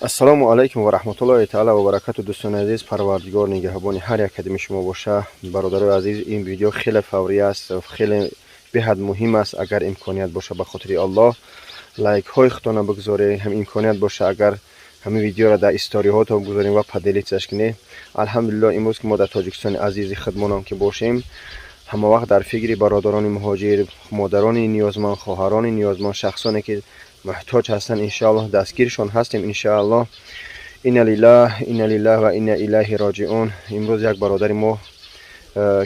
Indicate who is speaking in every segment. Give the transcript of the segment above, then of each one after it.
Speaker 1: Ассалому алайкум ва раҳматуллоҳи таала ва баракату. Дӯстони азиз, Парвардигор нигаҳбони ҳар як кадами шумо боша. Бародарои азиз, ин видео хеле фаврӣ аст, хеле беҳад муҳим аст. Агар имконият боша, ба хотири Аллоҳ лайкҳои худтона бигузоред. Ҳам имконият боша, агар ҳамин видеоро дар историҳотон бигузорем ва поделиться ш кунед. Алҳамдулиллоҳ, имрӯз ки мо дар Тоҷикистони азизи худмонам ки бошем, ҳама вақт дар фикри бародарони муҳоҷир, модарони ниёзманд, хоҳарони ниёзманд, шахсоне ки муҳтоҷ ҳастанд, иншоаллоҳ дастгиршон ҳастем, иншоаллоҳ. Инна лиллаҳ, инна лиллаҳ ва инна илайҳи роҷиун. Имрӯз як бародари мо,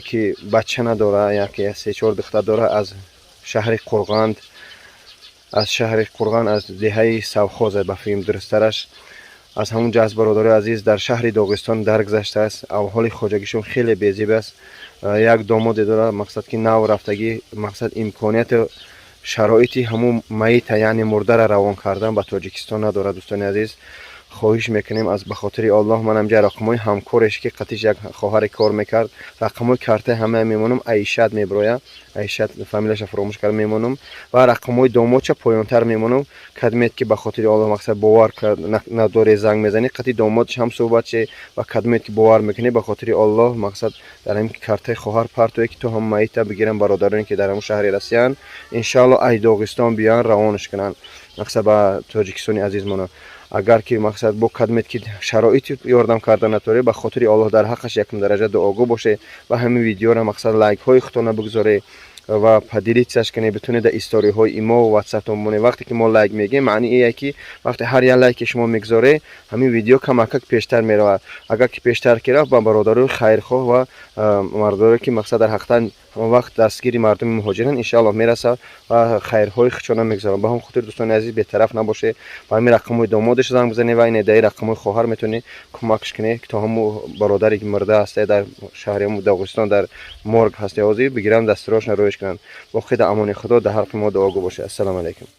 Speaker 1: ки бача надора, яке се-чор духтар дора, аз шаҳри Қурғанд, аз шаҳри Қурған, аз деҳаи Савхоза, ба фиҳм дурусттараш, аз ҳамун ҷо аз, бародарои азиз, дар шаҳри Доғистон даргузаштааст. Авҳоли хоҷагишон хеле безеб аст. Як домоде дорад, мақсад ки нав рафтагӣ, мақсад имконияти шароити ҳамун майита, яъне мурдара равон кардан ба Тоҷикистон надорад. Дӯстони азиз, хоҳиш мекунем аз ба хотири Аллоҳ. Ман ҳамҷа рақамҳои ҳамкореш, ки қатиш як хоҳаре кор мекард, рақамҳои картаи ҳамая мемонам, Аишат меброя, Аишат, фамилияша фуромӯш карда мемонам, ва рақамҳои домодча поёнтар мемонам. Кадмет ки ба хотири Аллоҳ, мақсад, бовар надоре, занг мезанӣ, қати домодш ҳам суҳбат ше. Ва кадмет ки бовар мекунӣ, ба хотири Аллоҳ, мақсад, дар ҳамин картаи хоҳар партое, ки то ҳам маита бигирам. Бародароне ки дар ҳамун шаҳри Россиянд, иншааллоҳ, ай Доғистон биёянд, равонаш кунанд, мақсад, ба Тоҷикистони азизмона. Агар ки, мақсад, бо кадмет ки шароити ёрдам карда натавонед, ба хотири Аллоҳ дар ҳаққаш якум дараҷа дуогӯ бошед ва ҳамин видеоро, мақсад, лайкҳои худтона бигузоред ва поделиться ш кунед, битунед дар историҳои имо, ватсаптон монед. Вақте ки мо лайк мегӯем, маъни ие ки вақте ҳар як лайке шумо мегузоред, ҳамин видео камакак пештар меравад. Агар ки пештар ки рафт, ба бародарои хайрхоҳ ва мардоре ки, мақсад, дар ҳақиқатан ҳамон вақт дастгири мардуми муҳоҷиранд, иншааллоҳ мерасад ва хайрҳои худшона мегузоранд. Ба ҳамон хотир, дӯстони азиз, бетараф набошед. Ба ҳамин рақамҳои домодаш занг бизанед ва ин даи рақамҳои хоҳар метавонед кӯмакш кунед, то ҳамун бародаре ки мурда ҳаста, дар шаҳри Доғистон дар морг ҳаста, ҳозир бигиранд, дастурошна роиш кунанд. Боқӣ дар амони Худо, дар ҳаққи мо дуогӯ бошед. Ассалому алайкум.